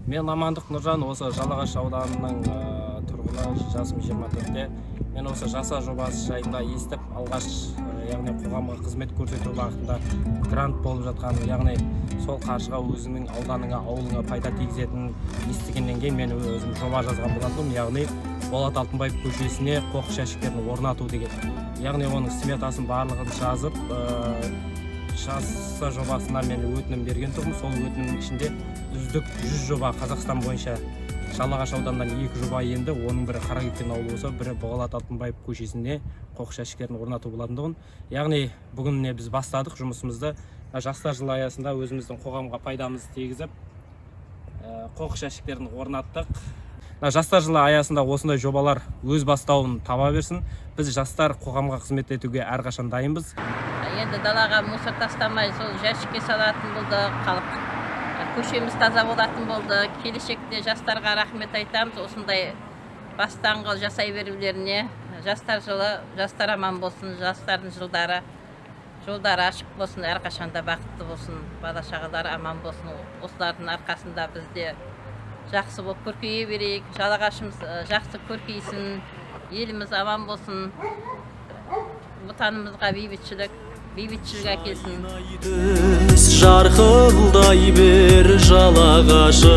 Мен Амандық Нұржан, осы Жалағаш ауданының тұрғыны, жасым 24-те. Мен осы «Жаса» жобасы жайында естіп, алғаш, яғни қоғамға қызмет көрсету бағытында грант болып жатқанын, яғни сол қаржыға өзіңнің ауданыңа, ауылыңа пайда тигізетінін естігеннен кейін, мен өзім жоба жазған болатынмын, яғни Болат Алтынбаев көшесіне қоқыс жәшіктерін орнату деген. Яғни оның сметасын, барлығын жазып, «Жаса» жобасына мен өтінім берген тұғым. Сол өтінімнің ішінде үздік 100 жоба Қазақстан бойынша Жалағаш ауданынан екі жоба енді. Оның бірі Қаракеткен ауылы болса, бірі Болат Алтынбаев көшесіне қоқыс жәшіктерін орнату болатындығын. Яғни бүгін, міне, біз бастадық жұмысымызды. Мына Жастар жылы аясында өзіміздің қоғамға пайдамызды тигізіп, қоқыс жәшіктерін орнаттық. Мына Жастар жылы аясында осындай жобалар өз бастауын таба берсін. Біз, жастар, қоғамға қызмет етуге әрқашан дайынбыз. Енді далаға мусор тастамай, сол жәшікке салатын болды халық. Көшеміз таза болатын болды. Келешекте жастарға рахмет айтамыз осындай бастаңғы жасай берулеріне. Жастар жылы, жастар аман болсын, жастардың жылдары, жолдары ашық болсын, әрқашанда бақытты болсын, бала шағалары аман болсын. Осылардың арқасында бізде жақсы болып көркейе берейік. Жалағашымыз жақсы көркейсін, еліміз аман болсын, отанымызға бейбітшілік, бейбітшілік әкелсін. Түс жарқылдай бер, Жалағашым.